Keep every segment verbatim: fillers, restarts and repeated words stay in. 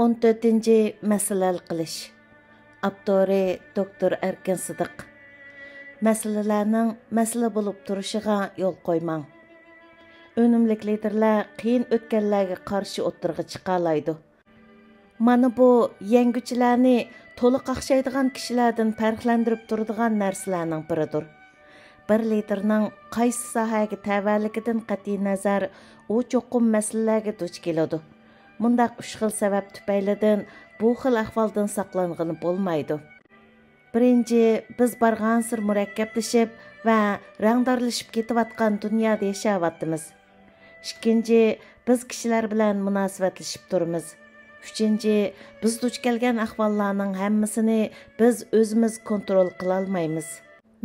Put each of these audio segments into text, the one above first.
ئون تۆتىنچى مەسىلە ھەل قىلىش. ئاپتورى دوكتور ئەركىن سىدىق. مەسىلىلەرنىڭ مەسىلە بولۇپ تۇرۇشىغا يول قويماڭ. ئۈنۈملۈك لىدېرلەر قىيىن ئۆتكەللەرگە قارشى ئوتتۇرىغا چىقالايدۇ. مانا بۇ يەڭگۈچىلەرنى تولا قاقشايدىغان كىشىلەردىن پەرقلەندۈرۈپ تۇرىدىغان نەرسىلەرنىڭ بىرىدۇر. بىر لىدېرنىڭ قايسى ساھەگە تەۋەلىكىدىن قەتئىينەزەر، ئۇ چوقۇم مەسىلىلەرگە دۇچ كېلىدۇ. مۇنداق ئۈچ خىل سەۋەب تۈپەيلىدىن بۇ خىل ئەھۋالدىن ساقلانغىلى بولمايدۇ. بىرىنچى، بىز بارغانسېرى مۇرەككەپلىشىپ ۋە رەڭدارلىشىپ كېتىۋاتقان دۇنيادا ياشاۋاتىمىز. ئىككىنچى، بىز كىشىلەر بىلەن مۇناسىۋەتلىشىپ تۇرىمىز. ئۈچىنچى، بىز دۇچ كەلگەن ئەھۋاللارنىڭ ھەممىسىنى بىز ئۆزىمىز كونترول قىلالمايمىز.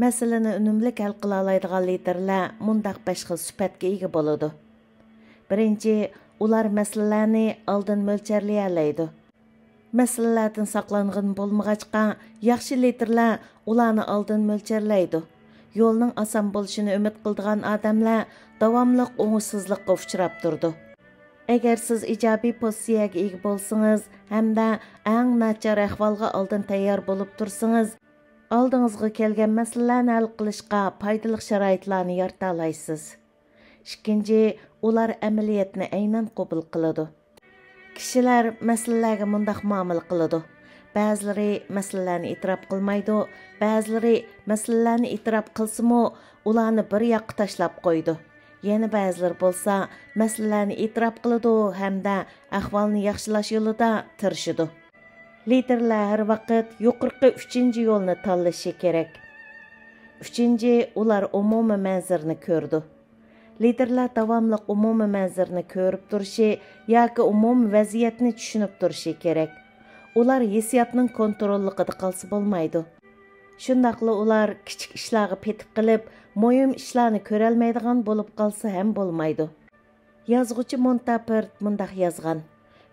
مەسىلىنى ئۈنۈملۈك ھەل قىلالايدىغان لىدېرلەر مۇنداق بەش خىل سۈپەتكە ئىگە بولىدۇ. بىرىنچى، ئۇلار مەسىلىلەرنى ئالدىن مۆلچەرلىيەلەيدۇ. مەسىلىلەردىن ساقلانغىلى بولمىغاچقا، ياخشى لىدېرلەر ئۇلارنى ئالدىن مۆلچەرلەيدۇ. يولنىڭ ئاسان بولۇشىنى ئۈمىد قىلىدىغان ئادەملەر داۋاملىق ئوڭۇشسىزلىققا ئۇچراپ تۇرىدۇ. ئەگەر سىز ئىجابىي پوزىتسىيەگە ئىگە بولسىڭىز ھەمدە ئەڭ ناچار ئەھۋالغا ئالدىن تەييار بولۇپ تۇرسىڭىز، ئالدىڭىزغا كەلگەن مەسىلىلەرنى ھەل قىلىشقا پايدىلىق شارائىتلارنى يارىتالايسىز. ئىككىنچى، ئۇلار ئەمەلىيەتنى ئەينەن قوبۇل قىلىدۇ. كىشىلەر مەسىلىلەرگە مۇنداق مۇئامىلە قىلىدۇ. بەزىلىرى مەسىلىلەرنى ئېتىراپ قىلمايدۇ، بەزىلىرى مەسىلىلەرنى ئېتىراپ قىلسىمۇ، ئۇلارنى بىر ياققا تاشلاپ قويىدۇ. يەنە بەزىلىرى بولسا مەسىلىلەرنى ئېتىراپ قىلىدۇ ھەمدە ئەھۋالنى ياخشىلاش يولىدا تىرىشىدۇ. لىدېرلەر ھەر ۋاقىت يۇقىرىقى ئۈچىنچى يولنى تاللىشى كېرەك. ئۈچىنچى، ئۇلار ئومۇمىي مەنزىرىنى كۆرىدۇ. لىدېرلەر داۋاملىق ئومۇمىي مەنزىرىنى كۆرۈپ تۇرۇشى ياكى ئومۇمىي ۋەزىيەتنى چۈشىنىپ تۇرۇشى كېرەك. ئۇلار ھېسسىياتنىڭ كونتروللۇقىدا قالسا بولمايدۇ. شۇنداقلا ئۇلار كىچىك ئىشلارغا پېتىپ قېلىپ، مۇھىم ئىشلارنى كۆرەلمەيدىغان بولۇپ قالسا ھەم بولمايدۇ. يازغۇچى مونتاپېرت مۇنداق يازغان: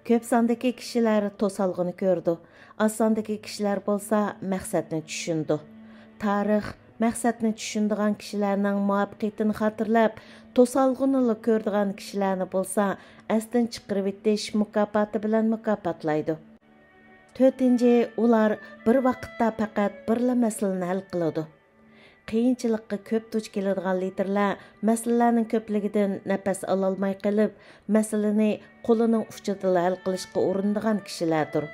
«كۆپ ساندىكى كىشىلەر توسالغۇنى كۆرىدۇ، ئاز ساندىكى كىشىلەر بولسا مەقسەتنى چۈشىنىدۇ. تارىخ مەقسەتنى چۈشىنىدىغان كىشىلەرنىڭ مۇۋەپپەقىيىتىنى خاتىرىلەپ، توسالغۇنىلا كۆرىدىغان كىشىلەرنى بولسا ئەستىن چىقىرىۋېتىش مۇكاپاتى بىلەن مۇكاپاتلايدۇ.» تۆتىنچى، ئۇلار بىر ۋاقىتتا پەقەت بىرلا مەسىلىنى ھەل قىلىدۇ. قىيىنچىلىققا كۆپ دۇچ كېلىدىغان لىدېرلەر مەسىلىلەرنىڭ كۆپلۈكىدىن نەپەس ئالالماي قېلىپ، مەسىلىنى قولىنىڭ ئۇچىدىلا ھەل قىلىشقا ئۇرۇنىدىغان كىشىلەردۇر.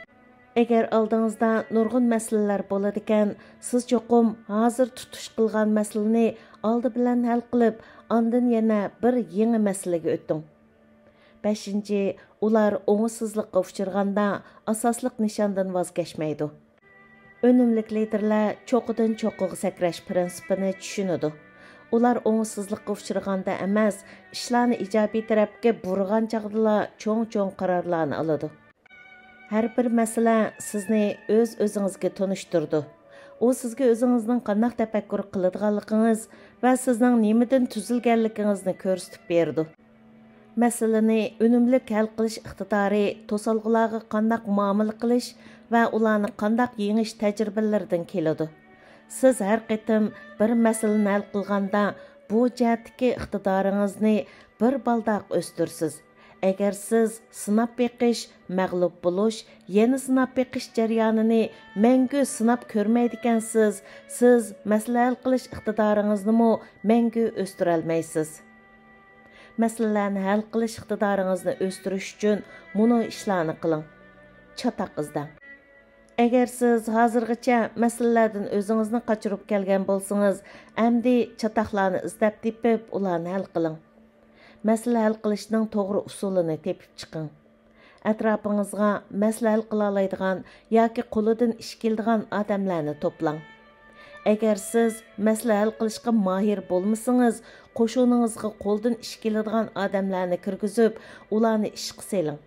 ئەگەر ئالدىڭىزدا نۇرغۇن مەسىلىلەر بولىدىكەن، سىز چوقۇم ھازىر تۇتۇش قىلغان مەسىلىنى ئالدى بىلەن ھەل قىلىپ، ئاندىن يەنە بىر يېڭى مەسىلىگە ئۆتۈڭ. بەشىنچى، ئۇلار ئوڭۇشسىزلىققا ئۇچرىغاندا ئاساسلىق نىشاندىن ۋاز كەچمەيدۇ. ئۈنۈملۈك لىدېرلەر چوققىدىن چوققىغا سەكرەش پىرىنسىپىنى چۈشىنىدۇ. ئۇلار ئوڭۇشسىزلىققا ئۇچرىغاندا ئەمەس، ئىشلارنى ئىجابىي تەرەپكە بۇرىغان چاغدىلا چوڭ-چوڭ قارارلارنى ئالىدۇ. ھەر بىر مەسىلە سىزنى ئۆز-ئۆزىڭىزگە تونۇشتۇرىدۇ. ئۇ سىزگە ئۆزىڭىزنىڭ قانداق تەپەككۇر قىلىدىغانلىقىڭىز ۋە سىزنىڭ نېمىدىن تۈزۈلگەنلىكىڭىزنى كۆرسىتىپ بېرىدۇ. مەسىلىنى ئۈنۈملۈك ھەل قىلىش ئىقتىدارى توسالغۇلارغا قانداق مۇئامىلە قىلىش ۋە ئۇلارنى قانداق يېڭىش تەجرىبىلىرىدىن كېلىدۇ. سىز ھەر قېتىم بىر مەسىلىنى ھەل قىلغاندا، بۇ جەھەتتىكى ئىقتىدارىڭىزنى بىر بالداق ئۆستۈرىسىز. ئەگەر سىز سىناپ بېقىش، مەغلۇپ بولۇش، يەنە سىناپ بېقىش جەريانىنى مەڭگۈ سىناپ كۆرمەيدىكەنسىز، سىز مەسىلە ھەل قىلىش ئىقتىدارىڭىزنىمۇ مەڭگۈ ئۆستۈرەلمەيسىز. مەسىلىلەرنى ھەل قىلىش ئىقتىدارىڭىزنى ئۆستۈرۈش ئۈچۈن مۇنۇ ئىشلارنى قىلىڭ. چاتاق ئىزدەڭ. ئەگەر سىز ھازىرغىچە مەسىلىلەردىن ئۆزىڭىزنى قاچۇرۇپ كەلگەن بولسىڭىز، ئەمدى چاتاقلارنى ئىزدەپ تېپىپ، ئۇلارنى ھەل قىلىڭ. مەسىلە ھەل قىلىشنىڭ توغرا ئۇسۇلىنى تېپىپ چىقىڭ. ئەتراپىڭىزغا مەسىلە ھەل قىلالايدىغان ياكى قولىدىن ئىش كېلىدىغان ئادەملەرنى توپلاڭ. ئەگەر سىز مەسىلە ھەل قىلىشقا ماھىر بولمىسىڭىز، قوشۇنىڭىزغا قولدىن ئىش كېلىدىغان ئادەملەرنى كىرگۈزۈپ، ئۇلارنى ئىشقا سېلىڭ.